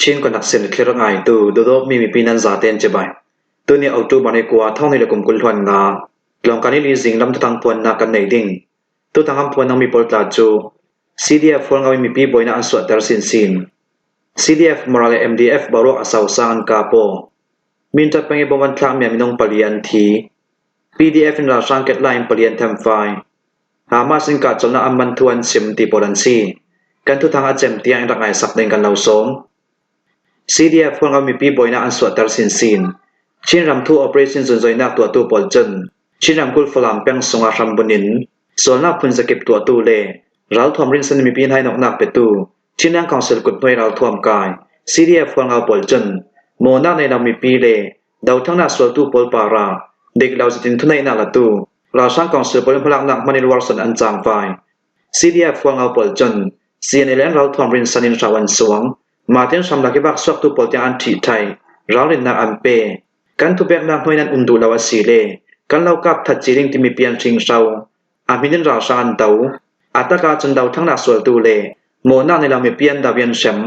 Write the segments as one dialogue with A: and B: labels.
A: Chin kanak sin thlir ngai tu dodawp mi mipi nan zaten chibai. Tuni October ni kua thong ni le kum 25 tlawngkan i li zing lam tutang puannak kan nei ding. Tutang an puan mi pawl tla cu CDF hualngo in mipi buainak an suahter sinsin. CDF Mara le MDF boruak a sosang an ka paw. Mintat peng i bom an thlakmi ah minung pali an thi. PDF in ralhrang ketlai in pali an thenfai. Hamas in kahcolnak an man thu an chim ti pawl an si. Kan thuthang a cem tiang in rak ngai sak ding kan lo sawm. CDF hualngo mipi buainak an suahter sinsin. Chin ramthu operation zunzoinak tuahtu pawl cun Chin ramkulh Falam peng sungah hrambunh in sualnak phunzakip tuahtu le ralthuam rinsan mipi hnainoknak petu Chinland Council kuthnuai ralthuam kai CDF hualngo pawl cun mawnak nei lo mipi le dothangnak sualtu pawl para dik lo zetin thuneihnak latu ralhrang council pawl hmalaknak hman in warson an cangfai. CDF hualngo pawl cun CNA le an ralthuam rinsan in hrau an suang. Mahtin hramlak i vaksuaktu pawl tiang an ṭhih thai, ralrinnak an pe. Kan thupeknak hnuai nan um duh lo a si le kan lo kap that ci ding timi pian hringhro a min in ralhrang an do. A tak ahcun dothangnak sualtu le mawhnak nei lomi pian do an hrem.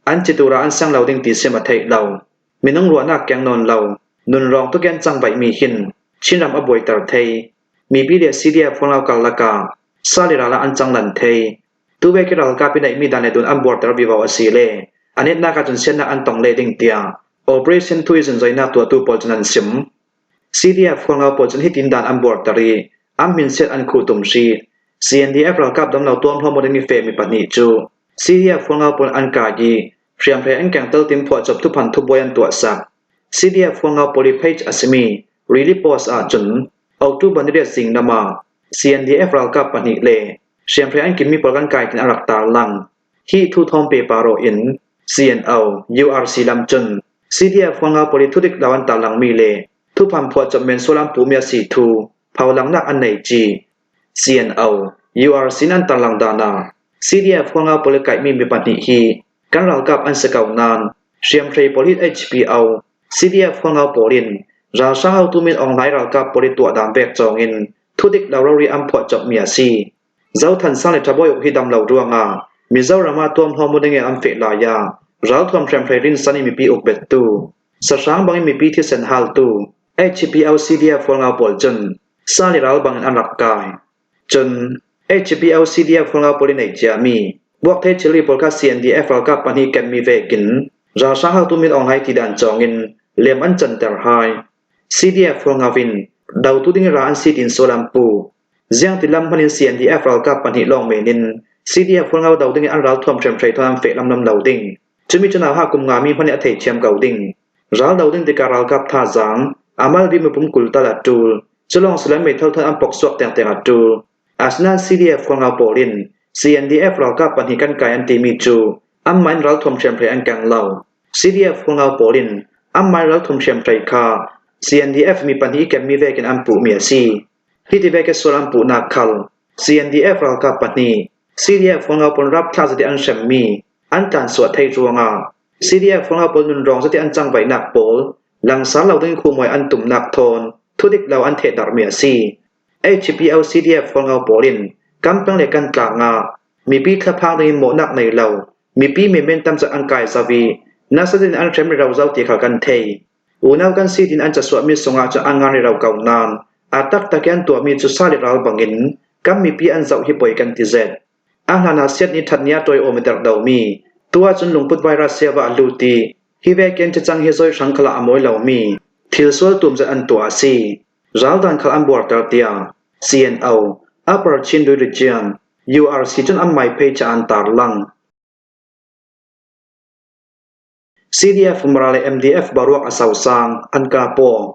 A: An citur ah an seng lo ding ti sim a theih lo. Minung ruahnak keng nawn lo, nunrawng tuk in cang vaihmi hin Chinram a buaiter thei. Mipi le CDF huanglo karlak ah sal i ral ah an cang lan thei. Tuve khi ralkap i neihmi dan le dun an buarter vivo a si le a netnak ahcun siannak an tong le ding tiah Operation Tourism zoinak tuahtu pawl cun an sim. CDF huanglo pawl cun hitin dan an buarter i an minsiat an khuh tum hrih. CNDF ralkap damlo tuamhlawm ding i fehmi pahnih cu CDF huanglo pawl an kai i hriamhrei an kengtel tim phuahcop thuphan thubuai an tuahsak. CDF huanglo pawl i page a simi Rili Post ahcun October niriat zing lam ah CNDF ralkap pahnih le Hriamhrei an kimmi pawl kan kai tin a rak tarlang. Hi thuthawm pe paro in CNO, URC lam cun CDF huanga pawl i thudik lo an tarlangmi le thuphan phuahcop men sual an puhmi a si thu pholangnak an nei ci. CNO, URC in an tarlang dan ah CDF huanga pawl i kaihmi mi pahnih hi kan ralkap an si ko nain hriamhrei pawl hi HPO, CDF huanga pawl in ralhrang hotu min Aung Hlaing ralkap pawl i tuah dan vek cawng in Thudik lo rori an phuahcopmi a si. Zothansang le Thabawi uk hi dam lo ruangah Mizoram ah tuamhlawm ding in an feh lai ah ralthuam hriamhrei rinsan in mipi ukbettu, sahrang bangin mipi thisen haltu HPO CDF hualngo pawl cun sal i ral bangin an rak kai. Cun HPO CDF hualngo pawl i neih ciami buakthei thilri pawl kha CNDF ralkap pahnih kenmi vekin ralhrang hotu Min Aung Hlaing ti dan cawng in lem an canter hai. CDF huangau in dotu ding ra an si tiin sual an pu. Ziang ti lam hmanh in CNDF ralkap pahnih lawng men in CDF huangau do ding in an ralthuam hriamhrei thawng an feh lamlam lo ding. Cumi cu nauha kum nga mi hmanh nih a theithiam ko ding. Ral do ding tikah ralkap thazaang, amal bik mipum 20 tal a ṭul. Culawng siloin meithal thon an pok suak tengteng a ṭul. Asinain CDF huangau pawl in CNDF ralkap pahnih kan kai an timi cu anmah in ralthuam hriamhrei an keng lo. CDF huangau pawl in anmah in ralthuam hriamhrei kha CNDF mi pahnih i kemmi vekin an puhmi a si. Hiti veke sual an puhnak khal CNDF ralkap pahnih CDF huangau pawl rapthlak zati an hremmi an tlansuah thei ruangah CDF huangau pawl nunrawng zati an cangvaihnak pawl langsar lo ding khumoi an tumnak thawn thudik lo an thehdarhmi a si. HPO CDF huangau pawl in kan peng le kan tlang ah mipi thlaphang ding in mawhnak nei lo mipi menmen tam cu an kai zau i nasa in an hrem rero zau ti kha kan thei. Unau kan si tin an casuahmi sungah cu an ngan rero ko nain a taktak i an tuahmi cu sal i ral bangin kan mipi an zoh hi poi kan ti zet. A hlan ah siat ni that ni ah tawiawm i derh domi tu ahcun lungput virus siava a lut i hi vekin cacang hi zoi hrang khala a mawi lomi thil sual tum zet an tuah a si. Raldan khal an buarter tiah CNO, Upper Chin Region, URC cun an my page ah an tarlang. CDF Mara le MDF boruak a sosang, an ka paw.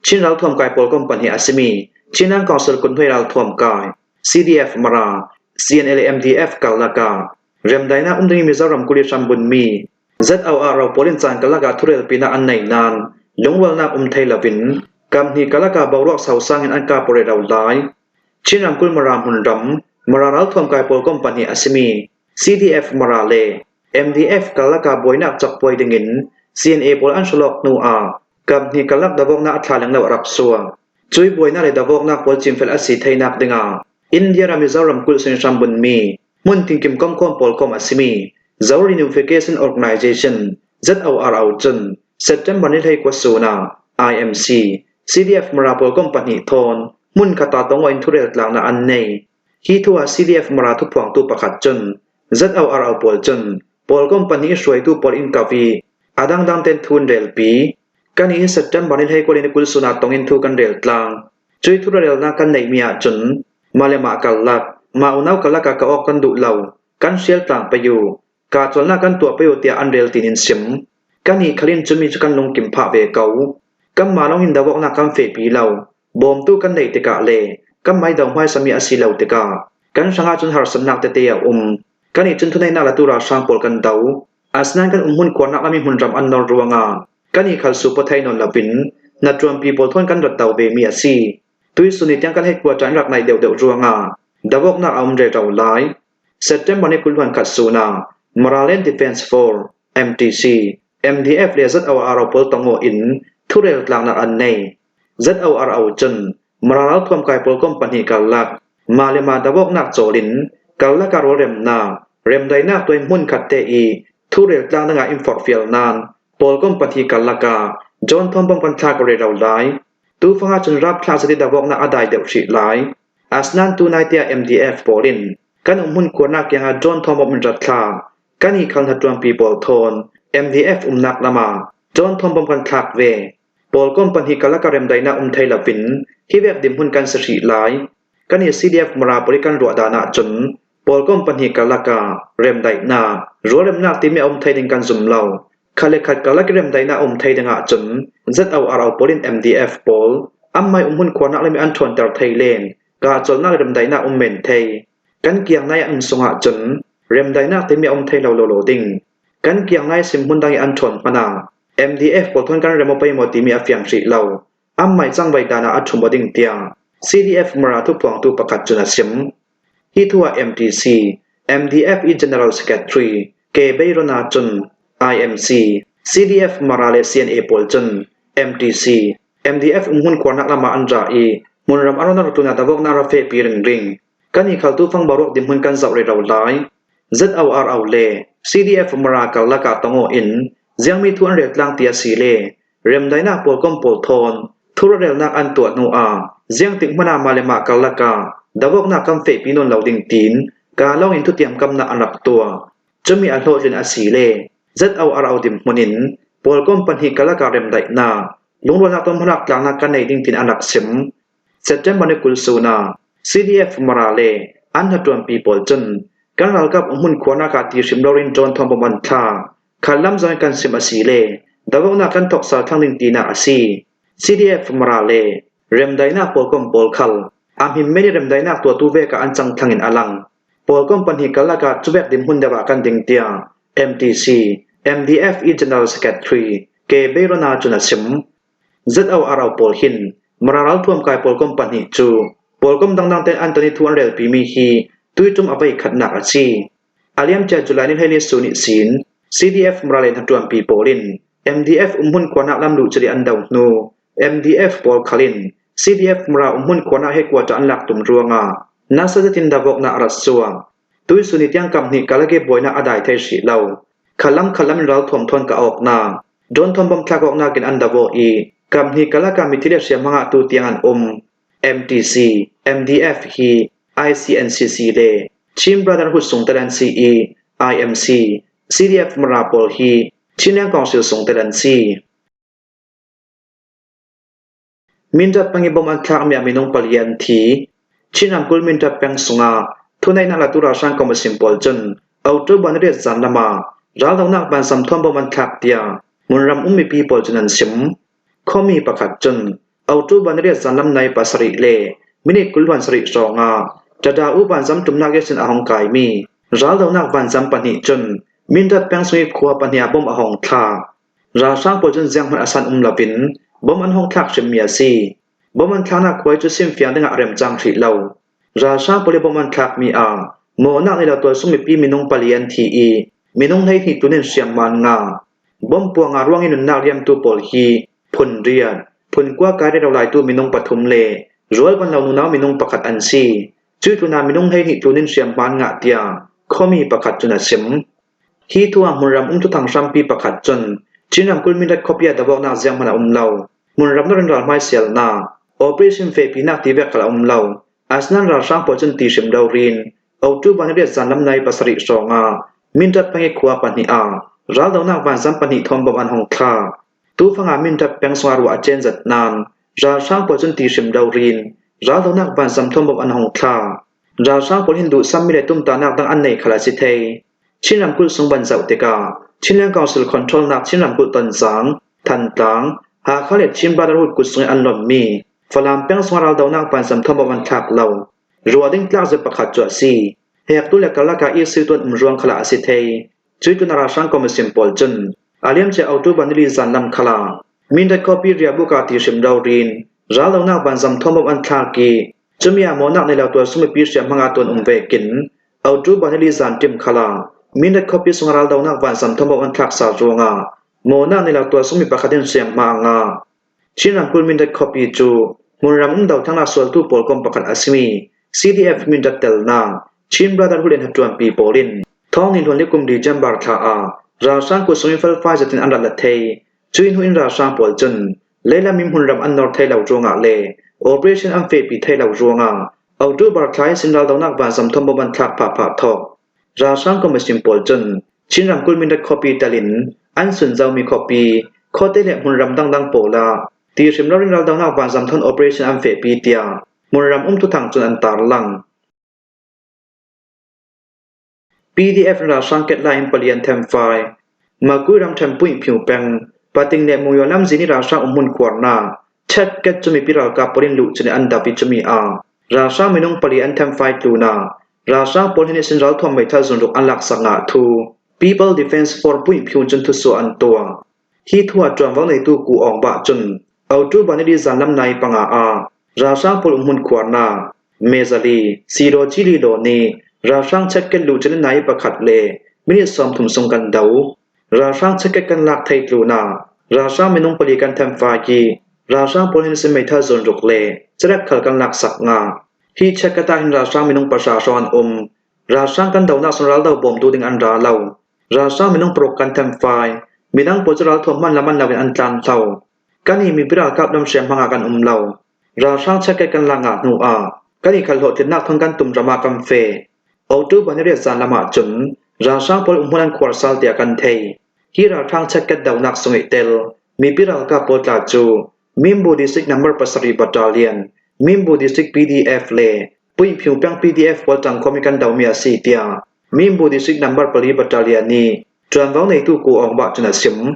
A: Chin ralthuam kai pawl company a simi Chinland Council kunhnuai ralthuam kai CDF Mara, CNA le MDF karlak ah remdainak um ding Mizoram kuli hrambunmi ZOR pawl in caan karlak ah thurel pinah an nei nain lungrualnak um thei loin kamhnih karlak ah boruak sosang in an ka pore lo lai. Chin ramkulh Mara hmunram Mara ralthuam kai pawl company a simi CDF Mara le MDF karlak ah buainak cawkpuai dingin CNA pawl an hrawlawk hnu ah kaphnih karlak davawknak a thla lenglo a rak suak. Cui buainak le davawknak pawl cinfel a si theinak dingah India ram Mizoram kulh sin hrambunmi hmun tinkim komkhawm pawl komh a simi Zo Reunification Organization. ZORO cun September ni 21 sun ah IMC, CDF Mara pawlkomh pahnih thawn hmunkhat ah tongo in thurel tlaknak an nei. Hi thu ah CDF Mara thuphuangtu pakhat cun ZORO pawl cun pawlkomh pahnih hruaitu pawl in kau i a dangdang ten thu an relpi. Kan i September ni 20 ni 20 sun ah tong in thu kan rel tlang. Cui thurelnak kan neihmi ahcun mah le mah karlak, mah unau karlak ah ka awk kan duh lo, kan hrial tlang pei u, kaa cawlnak kan tuah pei u tiah an rel tiin in sim. Kan i khalin cumi cu kan lungkim phah ve ko. Kanmah lawng in dawawknak kan fehpi lo. Bawmtu kan neih tikah le kan maido hmaisami a si lo tikah kan hrangah cun harsatnak tete a um. Kan i cun thuneihnak latu ralhrang pawl kan do. Asinain kan umhmun khuarnak lami hmunram an nor ruangah kan i khal su pathei nawn loin na ṭuanpi pawl thawn kan rat do vemi a si. Tuisun i tiang kan headquarter an rak naih deuhdeuh ruangah dawawknak a um rero lai. September ni 21 khat sun ah Maraland Defence Force MTC, MDF le ZORO pawl tongaw in thurel tlaknak an nei. ZORO cun Mara ralthuam kai pawl company karlak mah le mah dawawknak cawl in karlak ah rawlremnak, remdaihnak tuai hmunkhat te i thurel tlang dingah in forhfial nain pawl company karlak ah John Thawng bang kan thlak rero lai. Tufang ahcun rapthlak zati dawawknak a dai deuh hrih lai. Asinain tunai tiah MDF pawl in kan umhmun khuarnak kiangah John Thawng bawmh in rat thla. Kan i khal hnaṭuanpi pawl thawn MDF umnak lam ah John Thawng bawmh kan thlak ve. Pawl company karlak ah remdaihnak um thei loin hi vek dirhmun kan si hrih lai. Kan i CDF Mara pawl i kan ruah dan ahcun pawl company karlak ah remdaihnak, rualremnak timi a um thei ding kan zum lo. Khat le khat karlak i remdaihnak a um thei ding ahcun ZORO pawl in MDF pawl ammai umhmun khuarnak lemi an ṭhawnter thei len, kahcawlnak le remdaihnak um men thei. Kan kiangnai an um sung ahcun remdaihnak timi a um thei lo lawlaw ding. Kan kiangnai sim hmun dang i an ṭhawn hmanh ah MDF pawl thon kan rem aw pei maw timi a fiang hrih lo. Ammai cangvai dan ah a ṭhum aw ding tiah CDF Mara thuphuangtu pakhat cun a chim. Hi thu ah MTC, MDF i General Secretary K. Beiron ah cun IMC, CDF Mara le CNA pawl cun MTC, MDF umhmun khuarnak lam ah an ra i hmunram a ron a tlun ah davoknak ra fehpi ringring. Kan i khaltu fang boruak dirhmun kan zoh rero lai. ZORO le CDF Mara karlak ah tongaw in ziangmi thu an rel tlang ti a si le remdaihnak pawl kom pawl thawn thurarelnak an tuah hnu ah ziangtik hmanh ah mah le mah karlak ah dawawknak kan fehpi nawn lo ding tiin kaa lawng in thutiam kamnak an rak tuah. Cumi a hlawhtlin a si le ZORO dirhmun in pawl kom pahnih karlak ah remdaihnak lungrualnak tonhmanak tlangnak kan nei ding tiin an rak chim. September ni 20 sun ah CDF Mara le an hnaṭuanpi pawl cun kan ralkap umhmun khuarnak ah ti hrim loin ṭawn thawng bawm an thla. Kha lam zong in kan sim a si le dohnak kan thawk sal thang ding tinak a si. CDF Mara le remdaihnak pawlkom pawl khal a him men i remdaihnak tuahtu vek ah an cang thlang in a lang. Pawlkom pahnih karlak ah cuvek dirhmun deuh ah kan ding tiah MTC, MDF i General Secretary K. Beirona cun a chim. ZORO pawl hin Mara ralthuam kai pawlkom pahnih cu pawlkom dangdang tein an ton i thu an relpimi hi tuitum a voi khatnak a si. A liamcia July ni 12 su nih sin CDF Mara le hnaṭuanpi pawl in MDF umhmun khuarnak lam luh cili an do hnu MDF pawl khal in CDF Mara umhmun khuarnak headquarter an lak tum ruangah nasa zetin davoknak a rat suak. Tuisun i tiang kam hnih kalage buainak a dai thei hrih lo. Khalam khalam in ralthuam thawn ka awknak, drone thawm bom thlak awknak in an davo i kam hnih kalak ah mithi le hriamhmang ah tu tiang an um. MTC, MDF hi ICNCC le Chin Brotherhood sungtel an si i IMC, CDF Mara pawl hi Chinland Council sungtel an si. Mindat peng i bom an thlakmi ah minung pali an thi. Chin ramkulh Mindat peng sungah thuneihnak latu ralhrang komisin pawl cun October ni riat zan lam ah raldohnak vansam thuam bom an thlak tiah hmunram um mipi pawl cun an chim. Khuami pakhat cun October ni riat zan lam nai pasarih le minute 27 hrawng ah Ṭada u vansam ṭumnak sin a hong kaimi raldohnak vansam pahnih cun Mindat peng sung i khua pahnih ah bom a hong thlak. Ralhrang pawl cun zeihmanh a san um loin bom an hung thlak hrimmi a si. Bom an thlaknak khua cu simfiang dingah a remcang hrih lo. Ralhrang pawl i bom an thlakmi ah mawhnak nih lo tualsung mipi minung pali an thi i minung 12 tun in hriamngan nga. Bom puang ah ruang i nunnak liamtu pawl hi phun riat, phun kua kai rero laitu minung pathum le rual ban lo nunau minung pakhat an si. Cu tlun ah minung 12 tlun in hriamhman ngah tiah khuami pakhat cun a chim. Hi tu ah hmunram um thuthang hrampi pakhat cun Chin ramkulh Mindat khuapi ah dohawknak zeihmanh a um lo. Hmunram na ral hmaisialnak, operation fehpinak ti vek khal a um lo. Asinain ralhrang pawl cun ti hrim lo rin October ni riat zanlam nai pasarih hrawng ah Mindat peng i khua pahnih ah raldohnak vanzam pahnih thawng bom an hung thla. Tufang ah Mindat peng sungah ruah a cen zat nain ralhrang pawl cun ti hrim lo rin raldohnak vanzam thawng bom an hung thla. Ralhrang pawl hin duhsammi le tumtahnak dang an nei khal a si thei. Chin ramkulh sung van zoh tikah Chinland Council control nak Chin ramkulh Tonzang, Thantlang, Hakha le Chin Brotherhood kut sung i an lawmhmi Falam peng sungah raldohnak vansam thawng an thlak lo. Ruah ding tlak zet pakhat cu a si. Hektu le karlak ah isi tuan um ruang khala a si thei. Cui tun ralhrang commission pawl cun a liamcia October nili zan lam khala Mindat khuapi riahbuk ah ti hrim lo rin raldohnak vanzam thawng an thlak i cumi ah mawnak nei lo tuan sung mipi hriamhmang ah tuan um ve kin October nili zan tim khala Mindat khuapi sung raldohnak vanzam thawng an thlak sal ruangah mawnak nei lo tuan sung mi pakhat in hriamhma nga Chin ramkulh Mindat khuapi cu hmunram um dothlannak sualtu pawl kom pakhat a simi CDF Mindat telnak Chin Brotherhood in hatuanpi pawl in thawng ni hluan le kum December thla ah ralhrang kutsung in felfai zetin an rat la thei. Cui hnu in ralhrang pawl cun lehlam in hmunram an nor thei lo ruangah le operation an fehpi thei lo ruangah October thla in sin raldohnak vanzam thawng bom an thlak phah phah thawk. Ralhrang commission pawl cun Chin ramkulh Mindat khuapi tal in an sunzomi khuapi, khuate le hmunram dangdang pawl ah ti hrim loin raldohnak vanzam thawn operation an fehpi tiah hmunram um thuthang cun an tarlang. PDF ralhrang ketlai in pali an thenfai. Makui ramṭhen Puihphiu peng, Pating le Monywa lamzin i ralhrang umhmun khuarnak, Chetket cu mipi ralkap pawl in luh cun an dap i cumi ah ralhrang minung pali an thenfai tlun ah ralhrang pawl hi nisin ralthuam meithal zunruk an laksak ngah thu People Defense Force Puihphiu cun thusuah an tuah. Hi thu ah ṭuanvo neitu Ku Aung Bah cun October nili zanlam nai panga ah ralhrang pawl umhmun khuarnak Mezali, Sidaw Cililaw nih ralhrang checkket luh cun nai pakhat le minute 30 sung kan do. Ralhrang checkket kan lak thei tlun ah ralhrang minung pali kan thenfai i ralhrang pawl hin sin meithal zawnruk le carek khal kan lak sak nga. Hi checkket ah hin ralhrang minung pahra hrawng an um. Ralhrang kan donak sung raldo bawmtu ding an ra lo. Ralhrang minung paruk kan thenfai. Midang pawl cu ralthuam hman le man loin an tlan hlo. Kan i mipi ralkap lamhriam hmang ah kan um lo. Ralhrang checkket kan lak ngah hnu ah kan i khalh hlawhtlinnak thawng kan tum ram ah kan fe. October ni riat zan lam ah cun ralhrang pawl umhmun an khuar sal tiah kan thei. Hi ralhrang checkket donak sung i tel mipi ralkap pawl tla cu Mimbu District Number pasarih Battalion, Mimbu District PDF le Puiphiu peng PDF pawl ṭang khuami kan domi a si tiah Mimbu District Number pali Battalion nih ṭuanvo neitu Ku Aung Bah cun a chim.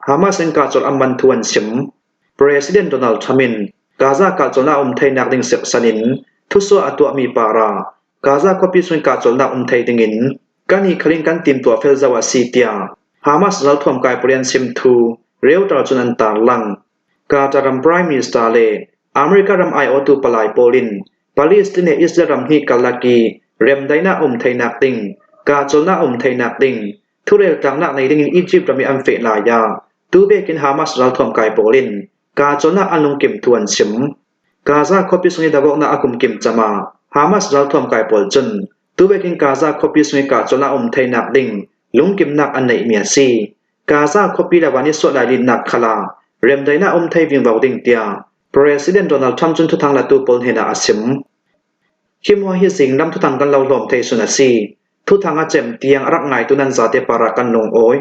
A: Hamas in kahcolh an man thu an chim. President Donald Trump in Gaza kahcolhnak a um theinak ding serhsan in thusuah a tuahmi para Gaza khuapi chung kahcolhnak um thei ding in kan i khalin kan timtuah fel zau a si tiah Hamas ralthuam kai pawl an chim thu Reuters cun an tarlang. Qatar ram Prime Minister le America ram aiawhtu palai pawl in Palestine le Israel ram hnih karlak i remdaihnak a um theinak ding, kahcolhnak a um theinak ding Thurel tlangnak nei dingin Egypt ram i an feh lai ah tubek in Hamas ralthuam kai pawl in Gaza an lungkim thu an chim. Gaza khuapi sung i davoknak a kumkim cam ah Hamas ralthuam kai pawl cun tubek in Gaza khuapi sung i kahcawl a um theinak ding lungkimnak an neihmi a si. Gaza khuapi le van i suah lai linnak khal ah remdaihnak um thei vingvo ding tiah President Donald Trump cun thuthang latu pawl hnenah a chim. Hi maw hi zing lam thuthang kan lo hlawm thei sun a si. Thuthang a cem tiang a rak ngaitu nan zate par ah kan lungawi.